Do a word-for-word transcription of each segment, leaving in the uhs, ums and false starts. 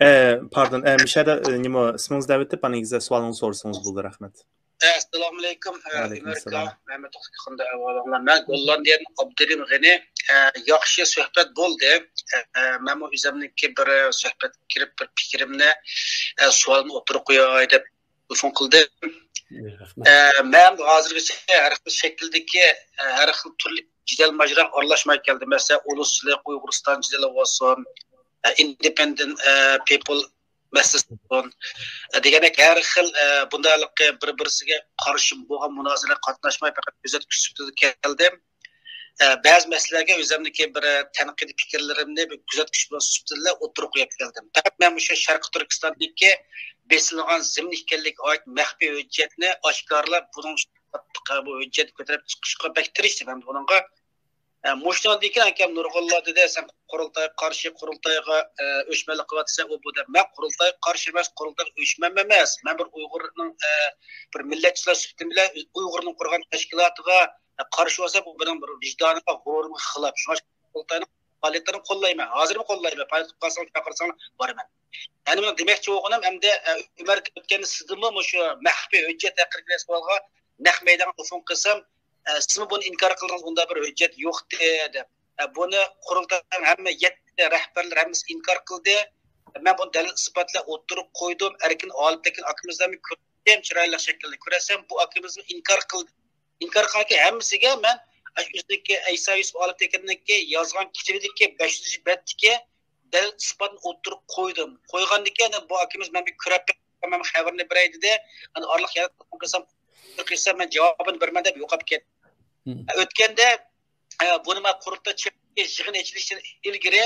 ئە، پاردون، ئە، مۇشۇ يەردە، ئە، نېمە، ئىسمىڭىزنى دەۋېتىپ، ئاندىن كېيىن سوئالىڭىزنى سورىسىڭىز بولىدۇ. رەھمەت. ئەسسالامۇئەلەيكۇم. ئە، ئەلەيكۇم ئۆمەر ئاكا، ئەسسالام. مەمەت ئاكا، قانداق ئەھۋالىڭلار؟ مەن گوللاندىيەدىن ئابدۇرېھىم غېنى. ئە، ياخشى سۆھبەت بولدى. ئە، ئە، مەنمۇ ئۆزۈمنىڭكى بىر سۆھبەتكە كىرىپ، بىر پىكرىمنى، ئە، سوئالنى ئوتتۇرىغا قوياي دەپ تېلېفون قىلدىم. ئە، مەن ھازىرغىچە ھەر خىل شەكىلدىكى، ئە، ھەر خىل تۈرلۈك جېدەل ماجىراغا ئارىلاشماي كەلدىم. مەسىلەن، ئۇلۇسچىلىق، ئۇيغۇرىستان جېدىلى بولسۇن، ئە، ئىندېپېندېنت، ئە، پىپل مەسىلىسى بولسۇن، ئە، دېگەندەك ھەر خىل، ئە، بۇنداقلىقى بىر-بىرسىگە قارشى بولغان مۇنازىرىگە قاتناشماي پەقەت كۆزەتكۈچ سۈپىتىدە كەلدىم. ئە، بەزى مەسىلىلەرگە ئۆزۈمنىڭكى بىر، ئە، تەنقىدىي پىكىرلىرىمنى بىر كۆزەتكۈچ سۈپىتىدە ئوتتۇرىغا قويۇپ كەلدىم. پەقەت مەن مۇشۇ شەرقىي تۈركىستاندىكى بېسىلغان زېمىن ئىكەنلىكىگە ئائىت مەخپىي ھۆججەتنى ئاشكارىلاپ، بۇنىڭ بۇ ھۆججەتنى كۆتۈرۈپ چىقىشقا بەك تىرىشتىم. ھەم بۇنىڭغا، ئە، مۇشۇنىڭدىن كېيىن ئاكام نۇرغۇنلار دېدى، سەن قۇرۇلتايغا قارشى، قۇرۇلتايغا، ئە، ئۆچمەنلىك قىلىۋاتىسەن، ئۇ بۇ دەپ. مەن قۇرۇلتايغا قارشى ئەمەس، قۇرۇلتايغا ئۆچمەنمۇ ئەمەس. مەن بىر ئۇيغۇرنىڭ، ئە، بىر مىللەتچىلەر سۈپىتىم بىلەن ئۇيغۇرنىڭ قۇرغان تەشكىلاتىغا، ئە، قارشى بولسام، بۇ مېنىڭ بىر ۋىجدانىمغا، غۇرۇرۇمغا خىلاپ. شۇڭا قۇرۇلتاينىڭ پائالىيەتلىرىنى قوللايمەن. ھازىرمۇ قوللايمەن. پائالىيەت قىلىپ قالساڭلار، چاقىرساڭلار بارىمەن. يەنى مېنىڭ دېمەكچى بولغىنىم، ئەمدى، ئە، ئۆمەر ئۆتكەندە سىزدىنمۇ مۇشۇ مەخپىي ھۆججەت ھەققىدىكى سوئالغا نەق مەيدانغا تېلېفون قىلسام، ئە، سىزمۇ بۇنى ئىنكار قىلدىڭىز، ئۇنداق بىر ھۆججەت يوقتى دەپ. ئە، بۇنى قۇرۇلتاينىڭ ھەممە يەتتە رەھبەرلىرى ھەممىسى ئىنكار قىلدى. مەن بۇنى دەلىل ئىسپات بىلەن ئوتتۇرىغا قويدۇم. ئەركىن ئالىپتېكىن ئاكىمىزنى كۆردۈم، چىرايلىق شەكىلدە. كۆرەسەن، بۇ ئاكىمىزمۇ ئىنكار قىلدى. ئىنكار قىلغانكى ھەممىسىگە مەن ئاشۇ ئۆزىنىڭكى ئەيسا يۈسۈپ ئالىپتېكىننىڭكى يازغان كىتابىدىكى بەش يۈزىنچى بەتتىكى دەلىل ئىسپاتنى ئوتتۇرىغا قويدۇم. قويغاندىن كېيىن بۇ ئاكىمىز مەن بىر كۆرۈپ بېقىمەن، خەۋىرىنى بېرەي دېدى. ئاندىن ئارىلىق يەنە تېلېفون قىلسام، قىلسام مەن جاۋابىنى بېرىمەن دەپ يوقاپ كەتتى. مم. ئۆتكەندە، ئە، بۇنى مەن قۇرۇلتاي يىغىن ئېچىلىشتىن ئىلگىرى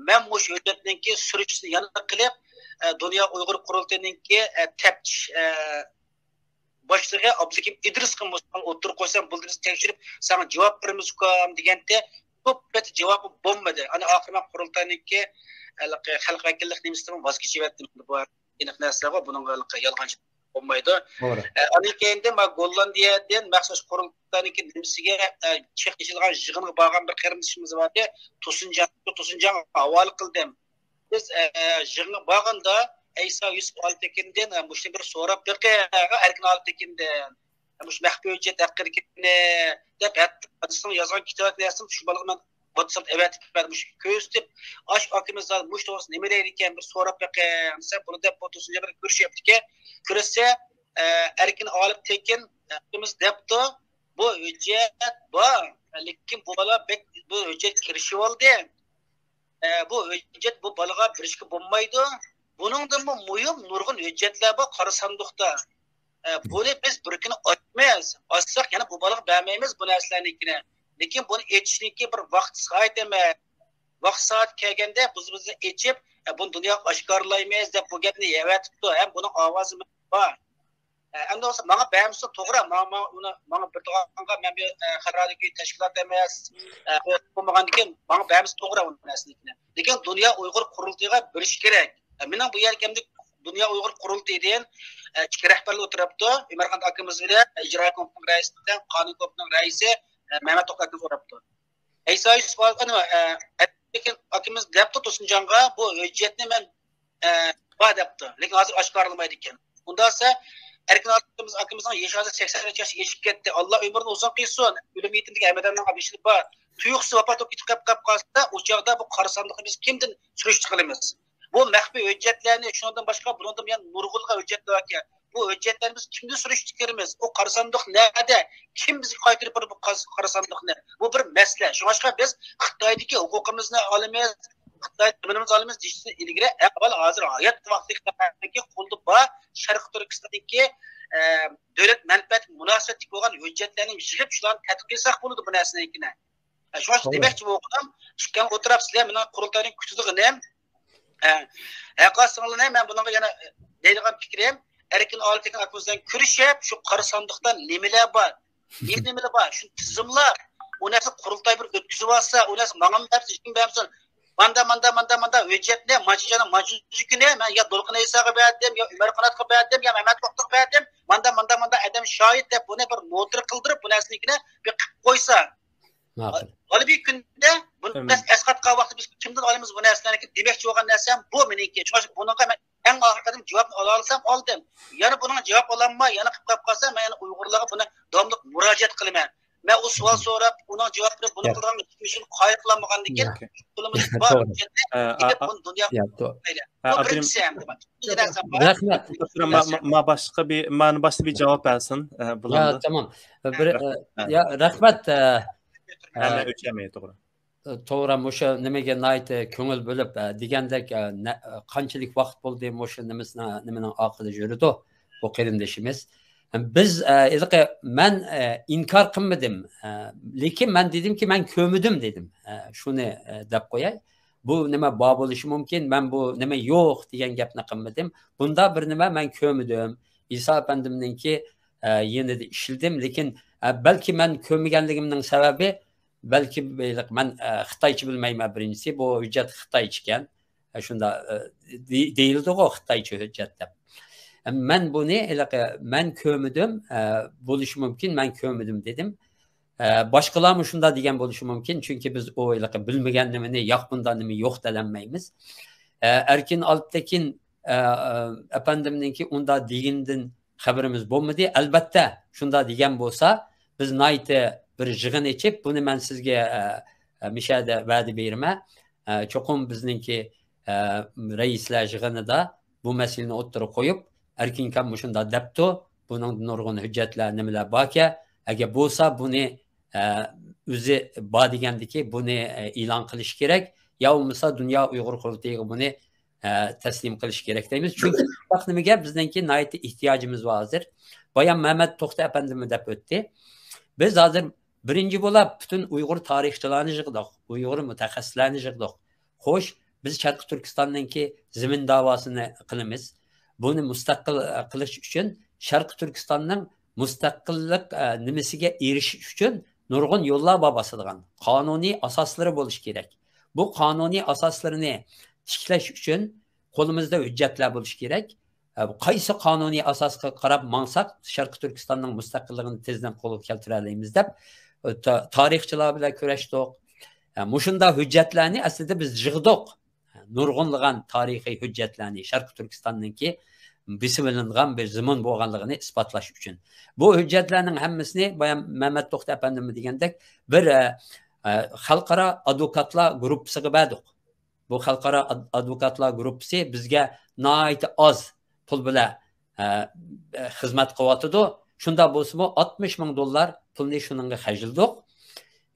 مەن مۇشۇ ھۆججەتنىڭكى سۈرۈشتىنى يەنە قىلىپ، ئە، دۇنيا ئۇيغۇر قۇرۇلتىيىنىڭكى، ئە، تەپتىش، ئە، باشلىقى ئابدۇكېرىم ئىدرىسقا مۇشۇنى ئوتتۇرىغا قويسام بولىدۇ، بىز تەكشۈرۈپ ساڭا جاۋاب بېرىمىز ئۇكام دېگەنتى، بۇ پېتى جاۋابى بولمىدى. ئانا ئاخىرى مەن قۇرۇلتاينىڭكى ھېلىقى خەلق ۋەكىللىك نېمىسىدىن ۋاز كېچىۋەتتىم. بۇ ئېنىق نەرسىلەر بار، بۇنىڭغا ھېلىقى يالغانچى بولمايدۇ. توغرا. ئە، ئاندىن كېيىندىن مەن گوللاندىيەدىن مەخسۇس قۇرۇلتاينىڭكى نېمىسىگە، ئە، چېخى ئېچىلغان يىغىنغا بارغان بىر قېرىندىشىمىز بار ئىدى، توسۇنجان، توسۇنجانغا ھاۋالە قىلدىم. بىز، ئە، يىغىنغا بارغاندا ئەيسا يۈسۈپ ئالىپتېكىندىن، ئە، مۇشۇنى بىر سوراپ بېقىڭ، ئەركىن ئالىپتېكىندىن. مۇشۇ مەخپىي ھۆججەت ھەققىدىكىنى دەپ، ھەتتا ئانىسىنىڭ يازغان كىتابىدىكى نەرسىنى شۇ بالىغا مەن ۋاتساپتا ئەۋەتىپ بەردىم، مۇشۇ كۆرسىتىپ، ئاش ئاكىمىز مۇشۇ توغرىسىدا نېمە دەيدىكەن، بىر سوراپ بېقىڭ دېسە، بۇنى دەپ بۇ توسۇنجان بىلەن كۆرۈشۈپتىكەن. كۆرسە، ئە، ئەركىن ئالىپتېكىن ئاكىمىز دەپتۇ، بۇ ھۆججەت بار، لېكىن بۇ بالا بەك بۇ ھۆججەتكە كىرىشىۋالدى. ئە، بۇ ھۆججەت بۇ بالىغا بېرىشكە بولمايدۇ. بۇنىڭدىنمۇ مۇھىم نۇرغۇن ھۆججەتلەر بار قارا ساندۇقتا. ئە، بۇنى بىز بىر كۈنى ئاچىمىز. ئاچساق يەنە بۇ بالىغا بەرمەيمىز بۇ نەرسىلەرنىڭكىنى. لېكىن بۇنى ئېچىشنىڭكى بىر ۋاقتى سائىتى ئەمەس. ۋاقتى سائىتى كەلگەندە بىز بىزنى ئېچىپ، ئە، بۇنى دۇنياغا ئاشكارىلايمىز دەپ بۇ گەپنى يەۋەتىپتۇ. ھەم بۇنىڭ ئاۋازى بار. ئە، ئەمدى بولسا ماڭا بەرمىسە توغرا، ماڭا، ماڭا ئۇنى، ماڭا بېرىدىغانغا مەن بىر، ئە، خەلقئارادىكى تەشكىلات ئەمەس، ئە، بولمىغاندىكىن ماڭا بەرمىسە توغرا ئۇ نەرسىنى. لېكىن دۇنيا ئۇيغۇر قۇرۇلتىيىغا بېرىش كېرەك. ئە، مېنىڭ بۇ يەرگە ئەمدى دۇنيا ئۇيغۇر قۇرۇلتىيىدىن، ئە، ئىككى رەھبەرلەر ئولتۇرۇپتۇ. ئۆمەرخان ئاكىمىز بىلەن ئىجرائىيە كومىتېتىنىڭ رەئىسى بىلەن قانۇن كومىتېتىنىڭ رەئىسى، ئە، مەمەت توختى ئاكىمىز ئولتۇرۇپتۇ. ئەيسا يۈسۈپ ئاكىمىز، ئە، ئەركىن ئاكىمىز دەپتۇ توسۇنجانغا، بۇ ھۆججەتنى مەن، ئە، بار دەپتۇ. لېكىن ھازىر ئاشكارىلىمايدىكەن. ئۇنداق دېسە، ئەركىن ئاكىمىز، ئاكىمىزنىڭ يېشى ھازىر سەكسەن ياشقا ئېشىپ كەتتى. ئاللا ئۆمرىنى ئۇزۇن قىلسۇن. ئۆلۈم يېتىمدىكى ھەممىدىننىڭ بېشىدا بار. تۇيۇقسىز ۋاپات بولۇپ كېتىپ قاپ، قاپ قالسا، ئۇ چاغدا بۇ قارا ساندۇقنى بىز كىمدىن سۈرۈشتە قىلىمىز؟ بۇ مەخپىي ھۆججەتلەرنى، شۇنىڭدىن باشقا، بۇنىڭدىن يەنە نۇرغۇنلىغان ھۆججەتلەر باركەن. بۇ ھۆججەتلەرنى بىز كىمدىن سۈرۈشتە كىرىمىز؟ ئۇ قارا ساندۇق نەدە؟ كىم بىزگە قايتۇرۇپ بېرىدۇ بۇ قا-، قارا ساندۇقنى؟ بۇ بىر مەسىلە. شۇڭلاشقا بىز خىتايدىكى ھوقۇقىمىزنى ئالىمىز، خىتاي زېمىنىمىزنى ئالىمىز دېيىشتىن ئىلگىرى، ئەۋۋەل ھازىر ھايات ۋاقتىدىكى قولدا بار شەرقىي تۈركىستاندىكى، ئە، دۆلەت مەنپەئەتىگە مۇناسىۋەتلىك بولغان ھۆججەتلەرنى يىغىپ، شۇلارنى تەتقىق قىلساق بولىدۇ بۇ نەرسىنىڭكىنى. ئە، شۇڭا توغرا. دېمەكچى بولغىنىم، ئىككىڭلار ئولتۇرۇپ سىلەر مېنىڭ قۇرۇلتاينىڭ كۈتىدىغىنىم، ئە، ھەققا سىڭىلىنى مەن بۇنىڭغا يەنە دەيدىغان پىكرىم، ئەركىن ئالىپتېكىن ئاكىمىز بىلەن كۆرۈشۈپ، شۇ قارا ساندۇقتا نېمىلەر بار، نېمە، نېمىلەر بار، شۇنى تىزىملاپ، ئۇ نەرسە قۇرۇلتاي بىر ئۆتكۈزۈۋالسا، ئۇ نەرسە ماڭىمۇ بەرسۇن، ھېچكىمگە بەرمىسۇن. ماندا، ماندا، ماندا، ماندا ھۆججەتنى مانچىجاننىڭ مانچە يۈزۈكىنى مەن يا دولقۇن ئەيساغا بەردىم، يا ئۆمەر قاناتقا بەردىم، يا مەمەت توختىغا بەردىم. ماندا، ماندا، ماندا ئادەم شاھىت دەپ بۇنى بىر نوتىر قىلدۇرۇپ، بۇ نەرسىنىڭكىنى بىر قىلىپ قويسا. ماقۇل. غالىبىي كۈندە بۇنى ئەم. بەس ئەسقاتقان ۋاقتىدا بىز كىمدىن ئالىمىز بۇ نەرسىلەرنى؟ دېمەكچى بولغان نەرسەم بۇ مېنىڭكى. شۇڭا بۇنىڭغا مەن ئەڭ ئاخىرقى قېتىم جاۋابنى ئالالىسام ئالدىم. يەنە بۇنىڭغا جاۋاب ئالالماي، يەنە قېلىپ قالسام، مەن يەنە ئۇيغۇرلارغا بۇنى داۋاملىق مۇراجىئەت قىلىمەن. مەن ئۇ سوئال سوراپ، ئۇنىڭ جاۋابلىرى بۇنى يا. قىلغان ئۈچۈن قايىل قىلالمىغاندىن كېيىن يا. پۇلىمىز يا، بار توغرا. ھۆججەتنى ئە، ئېلىپ ئا، بۇنى دۇنياغا يا، تو-، مەيلى. ئە، بۇ ئابدۇرېھىم. بىرىنچىسى ئەمدى. ئىككىنچى نەرسەم بار. رەھمەت. ما، ما، ما باشقا بىر، مانا باشقا بىر جاۋاب بەرسۇن، ئە، يا، بۇلامدا. تامام. بىر، ئە، يا، رەھمەت، ئە، ھەممە ئە، ئۆچەمەي، توغرا. توغرا، مۇشۇ نېمىگە ناھايىتى كۆڭۈل بۆلۈپ، ئە، دېگەندەك، ئە، نە-، قانچىلىك ۋاقىت بولدى مۇشۇ نېمىسىنىڭ، نېمىنىڭ ئارقىدا يۈرىدۇ، بۇ قېرىندىشىمىز. بىز، ئە، ھېلىقى مەن، ئە، ئىنكار قىلمىدىم، ئە، لېكىن مەن دېدىمكى، مەن كۆرمىدىم دېدىم. ئە، شۇنى، ئە، دەپ قوياي. بۇ نېمە بار بولۇشى مۇمكىن، مەن بۇ نېمە يوق دېگەن گەپنى قىلمىدىم. بۇندا بىر نېمە مەن كۆرمىدىم. ئىسا ئەپەندىمنىڭكى، ئە، يېنىدا ئىشلىدىم، لېكىن، ئە، بەلكى مەن كۆرمىگەنلىكىمنىڭ سەۋەبى، بەلكى ھېلىقى مەن، ئە، خىتايچە بىلمەيمەن بىرىنچىسى، بۇ ھۆججەت خىتايچىكەن. ئە، شۇنداق، ئە، دېي-، دېيىلىدىغۇ خىتايچە ھۆججەت دەپ. ئە، مەن بۇنى ھېلىقى مەن كۆرمىدىم، ئە، بولۇشى مۇمكىن، مەن كۆرمىدىم دېدىم. ئە، باشقىلارمۇ شۇنداق دېگەن بولۇشى مۇمكىن، چۈنكى بىز ئۇ ھېلىقى بىلمىگەن نېمىنى ياق بۇنداق نېمە يوق دېيەلمەيمىز. ئە، ئەركىن ئالپتېكىن، ئە، ئە، ئەپەندىمنىڭكى ئۇنداق دېگىنىدىن خەۋىرىمىز بولمىدى. ئەلبەتتە، شۇنداق دېگەن بولسا، بىز ناھايىتى بىر يىغىن ئېچىپ، بۇنى مەن سىزگە، ئە، ئە، مۇشۇ يەردە ۋەدە بېرىمەن. ئە، چوقۇم بىزنىڭكى، ئە، رەئىسلەر يىغىنىدا بۇ مەسىلىنى ئوتتۇرىغا قويۇپ، ئەركىنكام مۇشۇنداق دەپتۇ، بۇنىڭدا نۇرغۇن ھۆججەتلەر، نېمىلەر باركەن، ئەگەر بولسا بۇنى، ئە، ئۆزى بار دېگەندىكى بۇنى، ئە، ئېلان قىلىش كېرەك، يا بولمىسا دۇنيا ئۇيغۇر قۇرۇلتىيىغا بۇنى، ئە، تەسلىم قىلىش كېرەك دەيمىز. چۈنكى بۇنداق نېمىگە بىزنىڭكى ناھايىتى ئېھتىياجىمىز بار ھازىر. بايام مەمەت توختى ئەپەندىمۇ دەپ ئۆتتى. بىز ھازىر بىرىنچى بولاپ پۈتۈن ئۇيغۇر تارىخچىلارنى يىغدۇق، ئۇيغۇر مۇتەخەسسىسلەرنى يىغدۇق. خوش، بىز شەرقىي تۈركىستاننىڭكى زېمىن داۋاسىنى قىلىمىز. بۇنى مۇستەقىل، ئە، قىلىش ئۈچۈن، شەرقىي تۈركىستاننىڭ مۇستەقىللىق، ئە، نېمىسىگە ئېرىشىش ئۈچۈن نۇرغۇن يوللار بار باسىدىغان. قانۇنىي ئاساسلىرى بولۇشى كېرەك. بۇ قانۇنىي ئاساسلىرىنى تىكلەش ئۈچۈن قولىمىزدا ھۆججەتلەر بولۇشى كېرەك. ئە، قايسى قانۇنىي ئاساسقا قاراپ ماڭساق، شەرقىي تۈركىستاننىڭ مۇستەقىللىقىنى تېزدىن قولغا كەلتۈرەلەيمىز دەپ، ئە، تا-، تارىخچىلار بىلەن كۆرۈشتۇق. ئە، مۇشۇنداق ھۆججەتلەرنى ئەسلىدە بىز يىغدۇق. نۇرغۇنلىغان تارىخىي ھۆججەتلەرنى، شەرقىي تۈركىستاننىڭكى بېسىۋېلىنغان بىر زېمىن بولغانلىقىنى ئىسپاتلاش ئۈچۈن. بۇ ھۆججەتلەرنىڭ ھەممىسىنى بايام مەمەت توختى ئەپەندىممۇ دېگەندەك بىر، ئە، ئە، خەلقئارا ئادۋوكاتلار گۇرۇپپىسىغا بەردۇق. بۇ خەلقئارا ئاد-، ئادۋوكاتلار گۇرۇپپىسى بىزگە ناھايىتى ئاز پۇل بىلەن، ئە، خىزمەت قىلىۋاتىدۇ. شۇنداق بولسىمۇ، ئاتمىش مىڭ دوللار پۇلنى شۇنىڭغا خەجلىدۇق.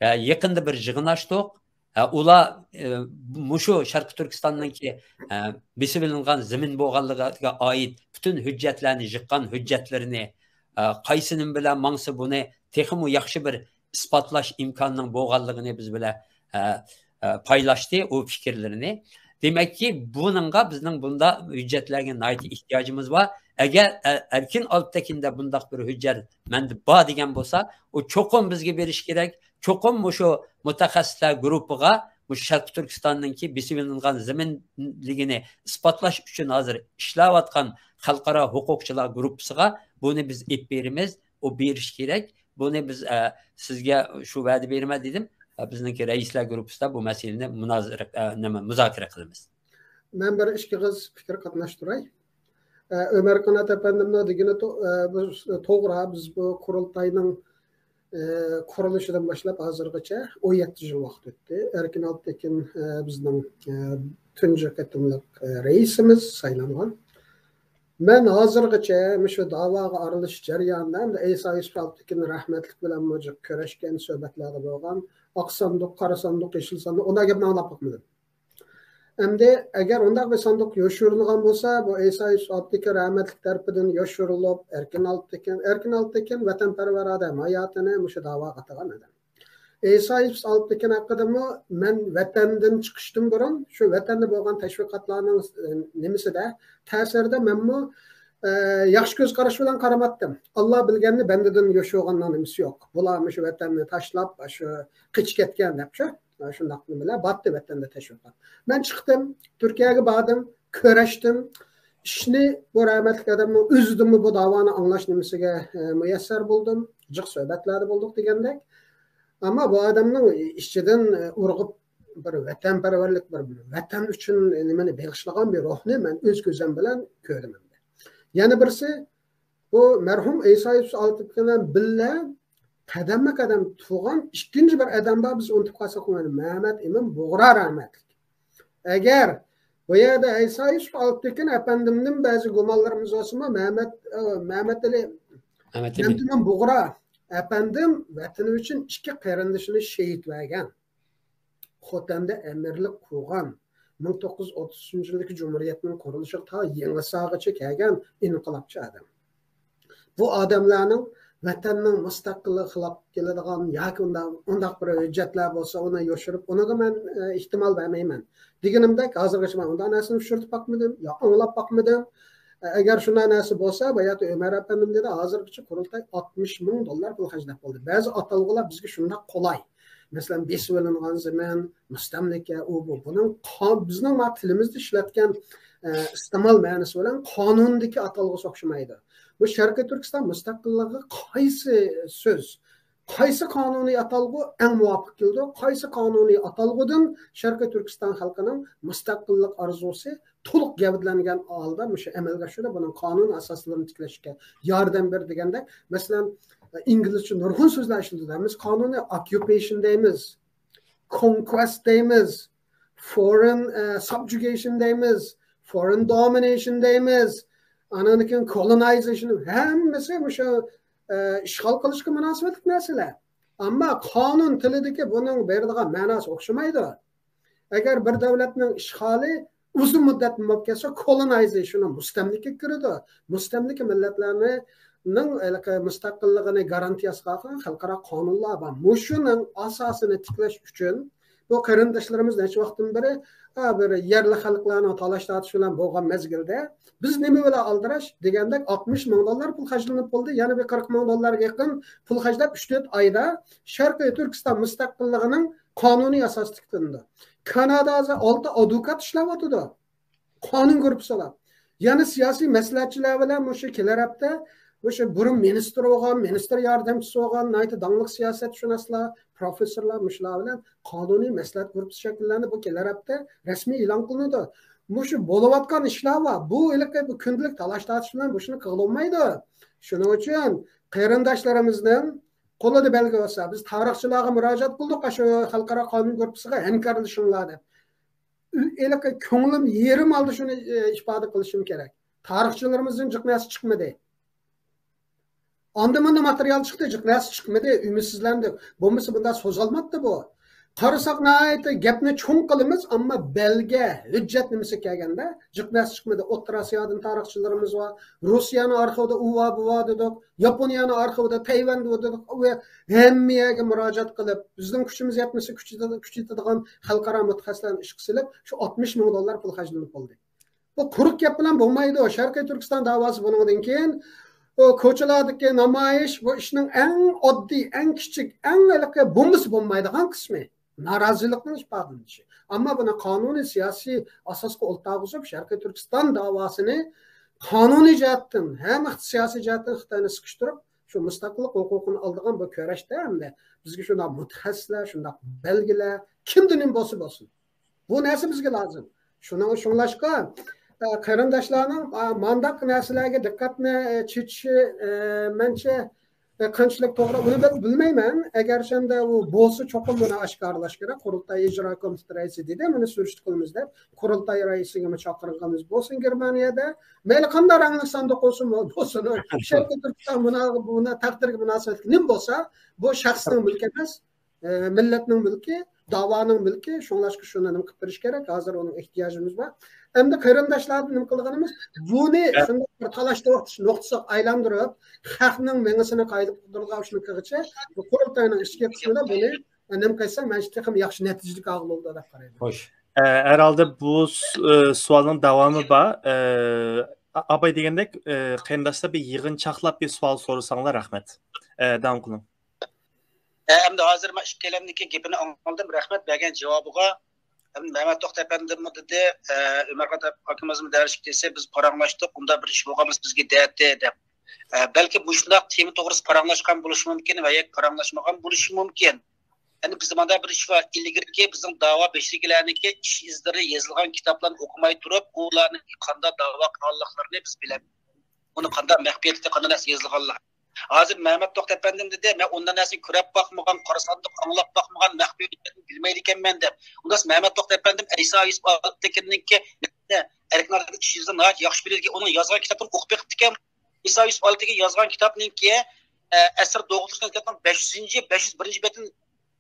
ئە، يېقىندا بىر يىغىن ئاچتۇق. ئە، ئۇلار، ئە، مۇشۇ شەرقىي تۈركىستاننىڭكى، ئە، بېسىۋېلىنغان زېمىن بولغانلىقىغا ئائىت پۈتۈن ھۆججەتلەرنى، يىغقان ھۆججەتلىرىنى، ئە، قايسى نېمە بىلەن ماڭسا بۇنى تېخىمۇ ياخشى بىر ئىسپاتلاش ئىمكانىنىڭ بولغانلىقىنى بىز بىلەن، ئە، ئە، پايلاشتى ئۇ پىكىرلىرىنى. دېمەككى، بۇنىڭغا بىزنىڭ بۇنداق ھۆججەتلەرگە ناھايىتى ئېھتىياجىمىز بار. ئەگەر ئە-، ئەركىن ئالپتېكىندە بۇنداق بىر ھۆججەت مەندە بار دېگەن بولسا، ئۇ چوقۇم بىزگە بېرىشى كېرەك. چوقۇم مۇشۇ مۇتەخەسسىسلەر گۇرۇپپىغا، مۇشۇ شەرقىي تۈركىستاننىڭكى بېسىۋېلىنغان زېمىنلىكىنى ئىسپاتلاش ئۈچۈن ھازىر ئىشلەۋاتقان خەلقئارا ھوقۇقچىلار گۇرۇپپىسىغا بۇنى بىز ئېلىپ بېرىمىز. ئۇ بېرىشى كېرەك. بۇنى بىز، ئە، سىزگە شۇ ۋەدە بېرىمەن دېدىم. ئە، بىزنىڭكى رەئىسلەر گۇرۇپپىسىدا بۇ مەسىلىنى مۇنازىرە، ئە، نېمە، مۇزاكىرە قىلىمىز. مەن بىر ئىككى ئېغىز پىكىر قاتناشتۇراي. ئە، ئۆمەر قانات ئەپەندىمنىڭ دېگىنى تو-، ئە، بۇ توغرا، بىز بۇ قۇرۇلتاينىڭ، ئە، قۇرۇلۇشىدىن باشلاپ ھازىرغىچە ئون يەتتە يىل ۋاقىت ئۆتتى. ئەركىن ئالپتېكىن، ئە، بىزنىڭ، ئە، تۇنجى قېتىملىق، ئە، رەئىسىمىز سايلانغان. مەن ھازىرغىچە مۇشۇ داۋاغا ئارىلىشىش جەريانىدا ئەمدى ئەيسا يۈسۈپ ئالپتېكىن رەھمەتلىك بىلەنمۇ جىق كۆرۈشكەن، سۆھبەتلەردە بولغان. ئاق ساندۇق، قارا ساندۇق، يېشىل ساندۇق، ئۇنداق گەپنى ئاڭلاپ باقمىدىم. ئەمدى ئەگەر ئۇنداق بىر ساندۇق يوشۇرۇنغان بولسا، بۇ ئەيسا يۈسۈپ ئالپتېكىن رەھمەتلىك تەرىپىدىن يوشۇرۇلۇپ، ئەركىن ئالپتېكىن، ئەركىن ئالپتېكىن ۋەتەنپەرۋەر ئادەم، ھاياتىنى مۇشۇ داۋاغا ئاتىغان ئادەم. ئەيسا يۈسۈپ ئالپتېكىن ھەققىدىمۇ مەن ۋەتەندىن چىقىشتىن بۇرۇن شۇ ۋەتەندە بولغان تەشۋىقاتلارنىڭ، ئە، نېمىسىدە، تەسىرىدە مەنمۇ، ئە، ياخشى كۆز قارىشى بىلەن قارىماتتىم. ئاللا بىلگەننى بەندىدىن يوشۇرغاننىڭ نېمىسى يوق. بۇلار مۇشۇ ۋەتەننى تاشلاپ، شۇ قېچىپ كەتكەن دەپ شۇ، شۇنداق نېمىلەر بارتتى ۋەتەندە تەشۋىقات. مەن چىقتىم، تۈركىيەگە باردىم، كۆرۈشتۈم. ئىشنى بۇ رەھمەتلىك ئادەمنىڭ ئۆزىدىنمۇ بۇ داۋانى ئاڭلاش نېمىسىگە، ئە، مۇيەسسەر بولدۇم. جىق سۆھبەتلەردە بولدۇق دېگەندەك. ئەمما بۇ ئادەمنىڭ ئىچىدىن ئۇرغۇپ بىر ۋەتەنپەرۋەرلىك، بىر ۋەتەن ئۈچۈن نېمىنى بېغىشلىغان بىر روھنى مەن ئۆز كۆزۈم بىلەن كۆردۈم. يەنە بىرسى، بۇ مەرھۇم ئەيسا يۈسۈپ ئالتىنتېكىن بىلەن بىللە قەدەممۇ قەدەم تۇرغان ئىككىنچى بىر ئادەم بار، بىز ئۇنتۇپ قالساق بولمايدۇ. مەمەت ئىمىن بۇغرا رەھمەتلىك. ئەگەر بۇ يەردە ئەيسا يۈسۈپ ئالتىنتېكىن ئەپەندىمدىن بەزى گۇمانلىرىمىز بولسىمۇ، مەمەت، ئە، مەمەتئېلى، مەمەت ئىمىن، مەمەت ئىمىن بۇغرا ئەپەندىم ۋەتىنى ئۈچۈن ئىككى قېرىندىشىنى شېھىت بەرگەن. خوتەندە ئەمىرلىك قۇرغان، مىڭ توققۇز يۈز ئوتتۇز ئۈچىنچى يىلدىكى جۇمھۇرىيەتنىڭ قۇرۇلۇشىغا تا يېڭىساغىچە كەلگەن ئىنقىلابچى ئادەم. بۇ ئادەملەرنىڭ ۋەتەننىڭ مۇستەقىللىقى خىلاپ كېلىدىغان ياكى ئۇنداق، ئۇنداق بىر ھۆججەتلەر بولسا، ئۇنى يوشۇرۇپ، ئۇنىڭغا مەن، ئە، ئېھتىمال بەرمەيمەن. دېگىنىمدەك، ھازىرغىچە مەن ئۇنداق نەرسىنى ئۇچرىتىپ باقمىدىم، يا ئاڭلاپ باقمىدىم. ئە، ئەگەر شۇنداق نەرسە بولسا، باياتى ئۆمەر ئەپەندىم دېدى، ھازىرغىچە قۇرۇلتاي ئاتمىش مىڭ دوللار پۇل خەجلەپ بولدى. بەزى ئاتالغۇلار بىزگە شۇنداق قولاي. مەسىلەن، بېسىۋېلىنغان زېمىن، مۇستەملىكە، ئۇ، بۇ. بۇنىڭ قا-، بىزنىڭ ما تىلىمىزدا ئىشلەتكەن، ئە، ئىستېمال مەنىسى بىلەن قانۇندىكى ئاتالغۇسى ئوخشىمايدۇ. بۇ شەرقىي تۈركىستان مۇستەقىللىقىغا قايسى سۆز، قايسى قانۇنىي ئاتالغۇ ئەڭ مۇۋاپىق كېلىدۇ؟ قايسى قانۇنىي ئاتالغۇدىن شەرقىي تۈركىستان خەلقىنىڭ مۇستەقىللىق ئارزۇسى تولۇق گەۋدىلەنگەن ھالدا مۇشۇ ئەمەلگە ئاشىدۇ، بۇنىڭ قانۇن ئاساسلىرىنى تىكلەشكە ياردەم بېرىدۇ دېگەندەك. مەسىلەن، ئىنگلىزچە نۇرغۇن سۆزلەر ئىشلىتىدۇ. ھەممىسى قانۇنىي، ئوككۇپېيشن دەيمىز، كونكۋېست دەيمىز، فورېن، ئە، سابجۇگېيشن دەيمىز، فورېن دومىنېيشن دەيمىز، ئاندىن كېيىن كولونايزېيشن، ھەممىسى مۇشۇ، ئە، ئىشغال قىلىشقا مۇناسىۋەتلىك نەرسىلەر. ئەمما قانۇن تىلىدىكى بۇنىڭ بېرىدىغان مەناسى ئوخشىمايدۇ. ئەگەر بىر دۆلەتنىڭ ئىشغالى ئۇزۇن مۇددەتتىن بولۇپ كەتسە، كولونايزېيشن، مۇستەملىكە كىرىدۇ. مۇستەملىكە مىللەتلەرنىڭ ھېلىقى مۇستەقىللىقىنى گارانتىيە قىلغان خەلقئارا قانۇنلار بار. مۇشۇنىڭ ئاساسىنى تىكلەش ئۈچۈن بۇ قېرىنداشلىرىمىز نەچچە ۋاقىتتىن بېرى، ھە، بىر يەرلىك خەلقلەرنىڭ تالاش-تارتىشى بىلەن بولغان مەزگىلدە بىز نېمە بىلەن ئالدىراش دېگەندەك ئاتمىش مىڭ دوللار پۇل خەجلىنىپ بولدى. يەنە بىر قىرىق مىڭ دوللارغا يېقىن پۇل خەجلەپ، ئۈچ تۆت ئايدا شەرقىي تۈركىستان مۇستەقىللىقىنىڭ قانۇنىي ئاساسى تىكلىنىدۇ. كانادا ھازىر ئالتە ئادۋوكات ئىشلەۋاتىدۇ. قانۇن گۇرۇپپىسىدا. يەنە سىياسىي مەسلىھەتچىلەر بىلەن مۇشۇ كېلەر ھەپتە مۇشۇ بۇرۇن مىنىستىر بولغان، مىنىستىر ياردەمچىسى بولغان، ناھايىتى داڭلىق سىياسەتشۇناسلار، پروفېسسورلار مۇشۇلار بىلەن قانۇنىي مەسلىھەت گۇرۇپپىسى شەكىللەندى. بۇ كېلەر ھەپتە رەسمىي ئېلان قىلىنىدۇ. مۇشۇ بولۇۋاتقان ئىشلار بار. بۇ ھېلىقى بۇ كۈندىلىك تالاش-تارتىش بىلەن بۇ ئىشنى قىلغىلى بولمايدۇ. شۇنىڭ ئۈچۈن قېرىنداشلىرىمىزنىڭ قولىدا بەلگە بولسا، بىز تارىخچىلارغا مۇراجىئەت قىلدۇق، شۇ خەلقئارا قانۇن گۇرۇپپىسىغا ھەمكارلىشىڭلار دەپ. ھېلىقى كۆڭلۈم يېرىم ھالدا شۇنى، ئى، ئىپادە قىلىشىم كېرەك. تارىخچىلىرىمىزدىن جىق نەرسە چىقمىدى. ئاندىن مۇندىن ماتېرىيال چىقتى، جىق نەرسە چىقمىدى، ئۈمىدسىزلەندۇق. بولمىسا بۇنداق سوزالماتتى بۇ. قارىساق ناھايىتى گەپنى چوڭ قىلىمىز، ئەمما بەلگە، ھۆججەت نېمىسى كەلگەندە جىق نەرسە چىقمىدى. ئوتتۇرا ئاسىيادىن تارىخچىلىرىمىز بار، روسىيەنىڭ ئارخىۋىدا ئۇ بار، بۇ بار دېدۇق، ياپونىيەنىڭ ئارخىۋىدا تەيۋەن دېدۇق، ۋە ھەممە يەرگە مۇراجىئەت قىلىپ، بىزنىڭ كۈچىمىز يەتمىسە كۈچىتىدىغان خەلقئارا مۇتەخەسسىسلەرنى ئىشقا سېلىپ، شۇ ئاتمىش مىڭ دوللار پۇل خەجلىنىپ بولدى. بۇ قۇرۇق گەپ بىلەن بولمايدۇ. شەرقىي تۈركىستان داۋاسى بۇنىڭدىن كېيىن، ئۇ كوچىلاردىكى نامايىش بۇ ئىشنىڭ ئەڭ ئاددىي، ئەڭ كىچىك، ئەڭ ھېلىقى بولمىسا بولمايدىغان قىسمى، نارازىلىقنىڭ ئىپادىلىنىشى. ئەمما بۇنى قانۇنىي سىياسىي ئاساسقا ئولتۇرغۇزۇپ، شەرقىي تۈركىستان داۋاسىنى قانۇنىي جەھەتتىن، ھەم سىياسىي جەھەتتىن خىتاينى سىقىشتۇرۇپ، شۇ مۇستەقىللىق ھوقۇقىنى ئالىدىغان بۇ كۈرەشتە ھەمدە بىزگە شۇنداق مۇتەخەسسىسلەر، شۇنداق بەلگىلەر، كىمدىن بولسا بولسۇن، بۇ نەرسە بىزگە لازىم. شۇنىڭ، شۇڭلاشقا، ئە، قېرىنداشلارنىڭ، ئا، مانداق نەرسىلەرگە دىققەتنى، ئە، چېچىشى، ئە، مەنچە، ئە، قانچىلىك توغرا، ئۇنى مەن بىلمەيمەن. ئەگەرچەندە ئۇ بولسا، چوقۇم بۇنى ئاشكارىلاش كېرەك. قۇرۇلتاي ئىجرا كومىتېتى رەئىسى دېدى، بۇنى سۈرۈشتە قىلىمىز دەپ. قۇرۇلتاي رەئىسىگىمۇ چاقىرغىنىمىز بولسۇن گېرمانىيەدە. مەيلى قانداق رەڭلىك ساندۇق بولسۇن، بولسۇن. شەرقىي تۈركىستان مۇنا-، مۇنا-، تەقدىرىگە مۇناسىۋەتلىك نېمە بولسا، بۇ شەخسنىڭ مۈلكى ئەمەس. ئە، مىللەتنىڭ مۈلكى، داۋانىڭ مۈلكى، شۇڭلاشقا شۇنى نېمە قىلىپ بېرىش كېرەك، ھازىر ئۇنىڭ ئېھتىياجىمىز بار. ئەمدى قېرىنداشلاردىن نېمە قىلىدىغىنىمىز، بۇنى شۇنداق بىر تالاش-تارتىش نۇقتىسىغا ئايلاندۇرۇپ، خەقنىڭ مېڭىسىنى قايىل قىلدۇرغان ئىشنى قىلغىچە، بۇ قۇرۇلتاينىڭ ئىچكى قىسمىدا بۇنى نېمە قىلسا، مەنچە تېخىمۇ ياخشى نەتىجىلىك ئالغىلى بولىدۇ دەپ قارايمەن. خوش. ئە، ھەرھالدا بۇ س-، ئە، سوئالنىڭ داۋامى بار. ئە، ئا-، ئاباي دېگەندەك، ئە، قېرىنداشلار بىر يىغىنچاقلاپ بىر سوئال سورىساڭلار رەھمەت. ئە، داۋام قىلىڭ. ئە، ئەمدى ھازىر مەن ئىككىلەمنىڭكى گېپىنى ئاڭلىدىم، رەھمەت بەرگەن جاۋابىغا. ئەمدى مەمەت توختى ئەپەندىممۇ دېدى، ئە، ئۆمەر قادىر ئاكىمىزمۇ دەرسكە كەلسە، بىز پاراڭلاشتۇق، ئۇنداق بىر ئىش بولغان بولسا بىزگە دەيتتى دەپ. ئە، بەلكى مۇشۇنداق تېما توغرىسىدا پاراڭلاشقان بولۇشى مۇمكىن ۋە ياكى پاراڭلاشمىغان بولۇشى مۇمكىن. يەنى بىزدە مۇنداق بىر ئىش بار، ئىلگىرىكى بىزنىڭ داۋا بېشىدىكىلەرنىڭكى ئىش ئىزلىرى يېزىلغان كىتابلارنى ئوقۇماي تۇرۇپ، ئۇلارنىڭ قانداق داۋا قىلغانلىقلىرىنى بىز بىلەمىز. ئۇنى قانداق مەخپىيەتلىكتە قانداق نەرسە يېزىلغانلار. ھازىر مەمەت توختى ئەپەندىم دېدى، مەن ئۇنداق نەرسىنى كۆرۈپ باقمىغان، قارىساندۇق ئاڭلاپ باقمىغان، مەخپىي ھۆججەتنى بىلمەيدىكەنمەن دەپ. ئۇنداق مەمەت توختى ئەپەندىم ئەيسا يۈسۈپ ئالپتېكىننىڭكى ئەركىن ئاكا ئىش يېزىدىن ناھايىتى ياخشى بىلىدىكەن، ئۇنىڭ يازغان كىتابىنى ئوقۇپ بېقىپتىكەن. ئەيسا يۈسۈپ ئالپتېكىن يازغان كىتابنىڭكى، ئە، ئەسىر دوغدۇرۇشتىن كىتابنىڭ بەش يۈزىنچى، بەش يۈز بىرىنچى بېتىنى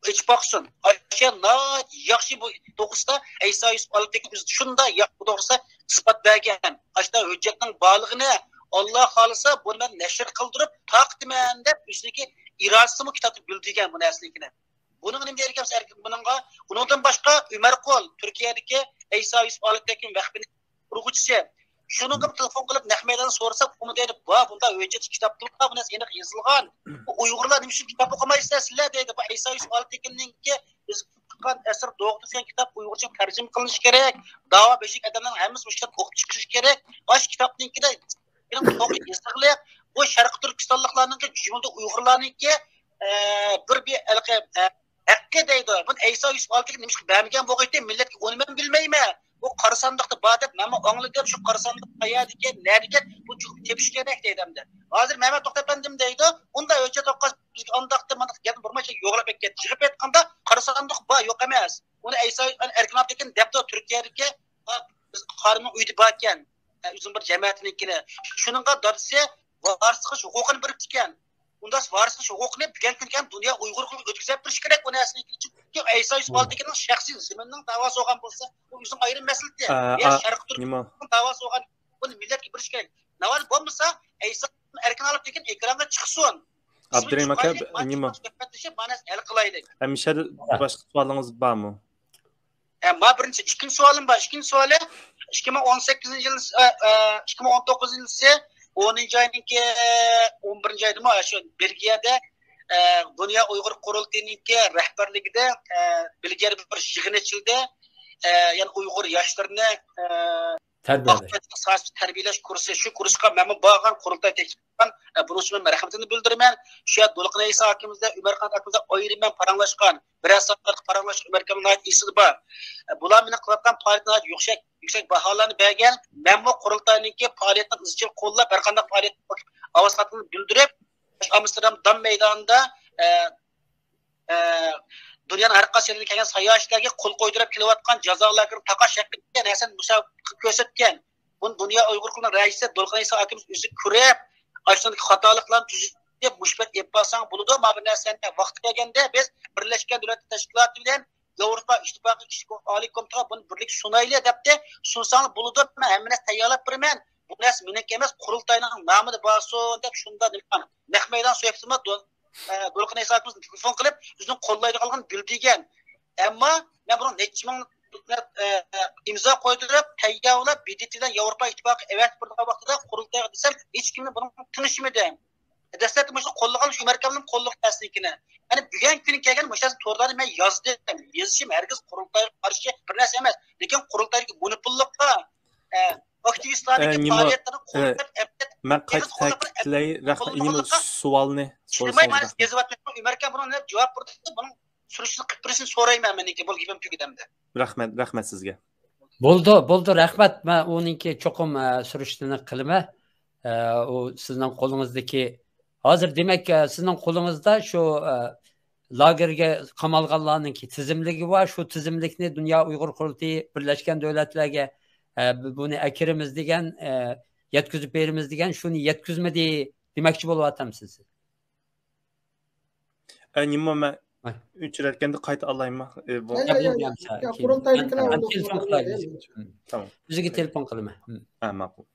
ئېچىپ باقسۇن. ئاشۇ ناھايىتى ياخشى بۇ توغرىسىدا ئەيسا يۈسۈپ ئالپتېكىن ئۆزى شۇنداق ياخشى بۇ توغرىسىدا ئىسپات بەرگەن. ئاشۇنداق ھۆججەتنىڭ بارلىقىنى، ئاللا خالىسا، بۇنى مەن نەشر قىلدۇرۇپ تارقىتىمەن دەپ ئۆزىنىڭكى ئىرادىسىمۇ كىتابتا بىلدۈرگەن بۇ نەرسىنىڭكىنى. بۇنىڭغا نېمە دەيدىكەنمىز ئەركىن بۇنىڭغا؟ ئۇنىڭدىن باشقا ئۆمەر قۇل، تۈركىيەدىكى ئەيسا يۈسۈپ ئالپتېكىن مەخپىيىتىنى قۇرغۇچىسى. شۇنىڭغا تېلېفون قىلىپ نەق مەيداندا سورىساق، ئۇمۇ دەيدۇ، بار، بۇنداق ھۆججەت كىتابتا بار، بۇ نەرسە ئېنىق يېزىلغان. بۇ ئۇيغۇرلار نېمە ئۈچۈن كىتاب ئوقۇمايسىلەر سىلەر دەيدۇ. بۇ ئەيسا يۈسۈپ ئالپتېكىننىڭكى بىز قىلغان ئەسىر دوغدۇرۇش دېگەن كىتاب ئۇيغۇرچە تەرجىمە قىلىنىشى كېرەك. داۋا بېشىدىكى ئادەملەرنىڭ ھەممىسى مۇشۇ كىتابنى ئوقۇپ چىقىشى كېرەك. ئاشۇ كىتابنىڭكىدە توغرا يېزىقلىق، بۇ شەرقىي تۈركىستانلىقلارنىڭكى، جۈملىدە ئۇيغۇرلارنىڭكى، ئە، بىر، بىر ھېلىقى، ئە، ھەققى دەيدۇ. بۇنى ئەيسا يۈسۈپ ئالپتېكىن نېمىشقا بەرمىگەن بولغىيتى؟ مىللەتكە ئۇنى مەن بىلمەيمەن. بۇ قارا ساندۇقتا بار دەپ مەنمۇ ئاڭلىدىم. شۇ قارا ساندۇق قەيەردىكەن، نەدىكەن؟ بۇ چوقۇم تېپىش كېرەك دەيدۇ ئەمدى. ھازىر مەمەت توختى ئەپەندىم دەيدۇ. ئۇنداق ھۆججەت ئوقۇغاچ بىزگە ئانداقتا مانداق گەپنى بىر مۇنچە يوغىلاپ ئەكەتتى. چىقىپ ئېيتقاندا قارا ساندۇق بار، يوق ئەمەس. ئۇنى ئەيسا ئەركىن ئالپتېكىن دەپتۇ تۈركىيەدىكى، بىز قارىمنىڭ ئۆيىدە باركەن، ئۆزىنىڭ بىر جەمەتىنىڭكىنى. شۇنىڭغا دادىسى ۋارىسلىق ھوقۇقىنى بېرىپتىكەن. ئۇنداق ۋارىسلىق ھوقۇقىنى بۈگۈنكى كۈنگە ھەم دۇنيا ئۇيغۇر قۇلىغا ئۆتكۈزۈپ بېرىش كېرەك بۇ نەرسىنى. چۈنكى ئەيسا يۈسۈپ ئالپتېكىننىڭ شەخسىي زېمىنىنىڭ داۋاسى بولغان بولسا، بۇ ئۆزىنىڭ ئايرىم مەسىلىتى. يا شەرقىي تۈركىستاننىڭ داۋاسى بولغان، بۇنى مىللەتكە بېرىش كېرەك. ناۋادا بولمىسا، ئەيسا ئەركىن ئالپتېكىن ئېكرانغا چىقسۇن. ئابدۇرېھىم ئاكا، نېمە؟ سۆھبەتلىشىپ، مۇ نەرسىنى ھەل قىلايلى. ئە، مىشەل، باشقا سوئالىڭىز بارمۇ؟ ئە، ما بىرىنچى، ئىككىنچى سوئالىم بار. ئىككىنچى سوئالى، ئىككى مىڭ ئون سەككىزىنچى يىل، ئە، ئە، ئىككى مىڭ ئون توققۇزىنچى يىلى، ئونىنچى ئاينىڭكى، ئە، ئون بىرىنچى ئايدىمۇ، شۇ بېلگىيەدە، ئە، دۇنيا ئۇيغۇر قۇرۇلتىيىنىڭكى رەھبەرلىكىدە، ئە، بېلگىيەدە بىر يىغىن ئېچىلدى. ئە، يەنى ئۇيغۇر ياشلىرىنى، ئە، تەربىيەلەش. تەربىيەلەش كۇرسى، شۇ كۇرسقا مەنمۇ بارغان، قۇرۇلتاي تەكلىپ قىلغان. ئە، بۇنىڭ ئۈچۈن مەن رەھمىتىمنى بىلدۈرىمەن. شۇ يەردە دولقۇن ئەيسا ئاكىمىز بىلەن ئۆمەرخان ئاكىمىز بىلەن ئايرىم مەن پاراڭلاشقان. بىرەر سائەت پاراڭلاشقان، ئۆمەرخان ناھايىتى ئېسىدە بار. ئە، بۇلار مېنىڭ قىلىۋاتقان پائالىيىتىمگە ناھايىتى يۈكسەك، يۈكسەك باھالارنى بەرگەن. مەنمۇ قۇرۇلتاينىڭكى پائالىيىتىنى ئىزچىل قوللاپ، ھەر قانداق پائالىيەت ئاۋاز قاتقىنىنى بىلدۈرۈپ، ئامستېردام دام مەيدانىدا، ئە، ئە، دۇنيانىڭ ھەر قايسى يېرىدىن كەلگەن ساياھەتچىلەرگە قول قويدۇرۇپ كېلىۋاتقان جازا لاگېرىنى تاقاش ھەققىدە نەرسىنى مۇسابىقە كۆرسەتكەن. بۇنى دۇنيا ئۇيغۇر قۇرۇلتىيىنىڭ رەئىسى دولقۇن ئەيسا ئاكىمىز ئۆزى كۆرۈپ، ئاشۇندىكى خاتالىقلارنى تۈزىتىپ، مۇشۇ پەيت ئېلىپ بارساڭ بولىدۇ، مانا بۇ نەرسىلەرنى. ۋاقتى كەلگەندە بىز بىرلەشكەن دۆلەتلەر تەشكىلاتى بىلەن ياۋروپا ئىتتىپاقى كىشىلىك ئالىي كومىتېتىغا بۇنى بىرلىكتە سۇنايلى دەپتۇ. سۇنساڭلار بولىدۇ، مەن ھەممە نەرسە تەييارلاپ بېرىمەن. بۇ نەرسە مېنىڭكى ئەمەس، قۇرۇلتاينىڭ نامىدا بارسۇن دەپ شۇنداق نېمە، نەق مەيدان سۆھبىتىمۇ دو-، ئە، دولقۇن ئەيسا ئاكىمىز تېلېفون قىلىپ، ئۆزىنىڭ قوللايدىغانلىقىنى بىلدۈرگەن. ئەمما مەن بۇنىڭ نەچچە مىڭ، ئە، ئىمزا قويدۇرۇپ، تەييارلاپ، بې دې تې بىلەن ياۋروپا ئىتتىپاقى ئەۋەتىپ بېرىدىغان ۋاقتىدا قۇرۇلتايغا دېسەم، ھېچكىمنى بۇنىڭغا تونۇشمىدى. دەسلەپتە مۇشۇ قوللىغان شۇ ئۆمەر ئاكامنىڭ قوللىغان نەرسىنىڭكىنى. يەنى بۈگۈنكى كۈنى كەلگەن مۇشۇ نەرسىنى توردا مەن يازدىم. يېزىشىم ھەرگىز قۇرۇلتايغا قارشى بىر نەرسە ئەمەس. لېكىن قۇرۇلتايدىكى مونوپوللۇققا، ئە، ئاكتىۋىستلاردىكى ئە، نېمە، پائالىيەتلەرنى ئە، قوللاپ، مەن قايتا، قايتا تىلەي، رەھمەت. نېمە سوئالنى سورىسىڭىز، رەھمەت. يېزىۋاتمايمەن. ئۆمەر ئاكا بۇنىڭ نېمە جاۋاب بېرىدۇ؟ بۇنىڭ سۈرۈشتىنى قىلىپ بېرىشىنى سورايمەن مەن. بۇ گېپىم تۈگىدى ئەمدى. رەھمەت، رەھمەت سىزگە. بولدى، بولدى، رەھمەت. مەن ئۇنىڭكى چوقۇم، ئە، سۈرۈشتىنى قىلىمەن. ئە، ئۇ سىزنىڭ قولىڭىزدىكى، ھازىر دېمەك، ئە، سىزنىڭ قولىڭىزدا شۇ، ئە، لاگېرگە قامالغانلارنىڭكى تىزىملىكى بار. شۇ تىزىملىكنى دۇنيا ئۇيغۇر قۇرۇلتىيى بىرلەشكەن دۆلەتلەرگە، ئە، بۇنى ئەكىرىمىز دېگەن، ئە، يەتكۈزۈپ بېرىمىز دېگەن، شۇنى يەتكۈزمىدى دېمەكچى بولۇۋاتامسىز؟ ئە، نېمە، مەن ئۆچۈرەتكەندە قايتا ئالايمۇ؟ ئە، بۇ يا، يا، يا، بولدى، يا، يا، يا، قۇرۇلتايدىكىلەر ئۇنداق تېلېفون قىلايلى. تامام. ئۆزىگە تېلېفون قىلىمەن. ھە، ماقۇل.